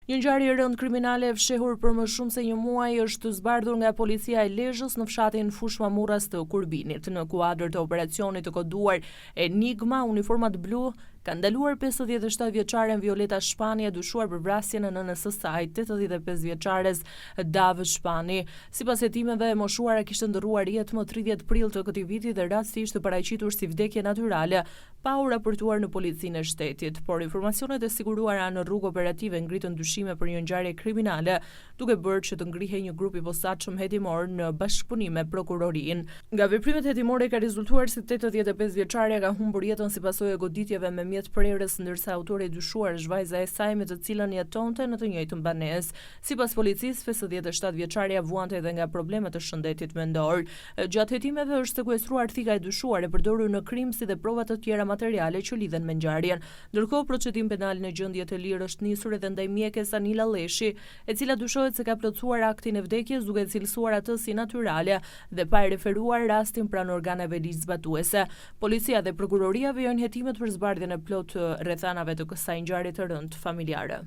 Një ngjarje e rëndë kriminale e fshehur për më shumë se një muaj është zbardhur nga policia e Lezhës në fshatin Fushë-Mamurras të Kurbinit. Në kuadër të operacionit të koduar Enigma, uniformat blu kanë ndaluar 57 vjeçaren Violeta Shpani e dyshuar për vrasjen e nënës së saj, 85 vjeçares Davë Shpani. Sipas hetimeve, e moshuara kishte ndërruar jetë më 30 prill të këtij viti dhe rasti ishte paraqitur si vdekje natyrale, pa u raportuar në Policinë e Shtetit, por informacionet e siguruara në rrugë operative ngritën dyshime për një ngjarje kriminale, duke bërë që të ngrihej një grup i posaçëm hetimor në bashkëpunim me prokurorinë. Nga veprimet hetimore ka rezultuar se 85 vjeçarja ka humbur jetën si pasojë e goditjeve me mjet prerës, ndërsa autori i dyshuar është vajza e saj me të cilën jetonte në të njëjtën banesë. Sipas policisë, 57 vjeçarja vuante edhe nga probleme të shëndetit mendor. Gjatë hetimeve është sekuestruar thika e dyshuar e përdorur në krim si dhe prova të tjera materiale që lidhen me ngjarjen. Ndërkohë, procedim penal në gjendje të lirë është nisur edhe ndaj mjekes Anila Lleshi, e cila dyshohet se ka plotësuar aktin e vdekjes duke e cilësuar atë si natyrale dhe pa e referuar rastin pranë organeve ligjzbatuese. Policia dhe prokuroria vijojnë hetimet për zbardhjen e plotë të rrethanave të kësaj ngjarje të rëndë familjare.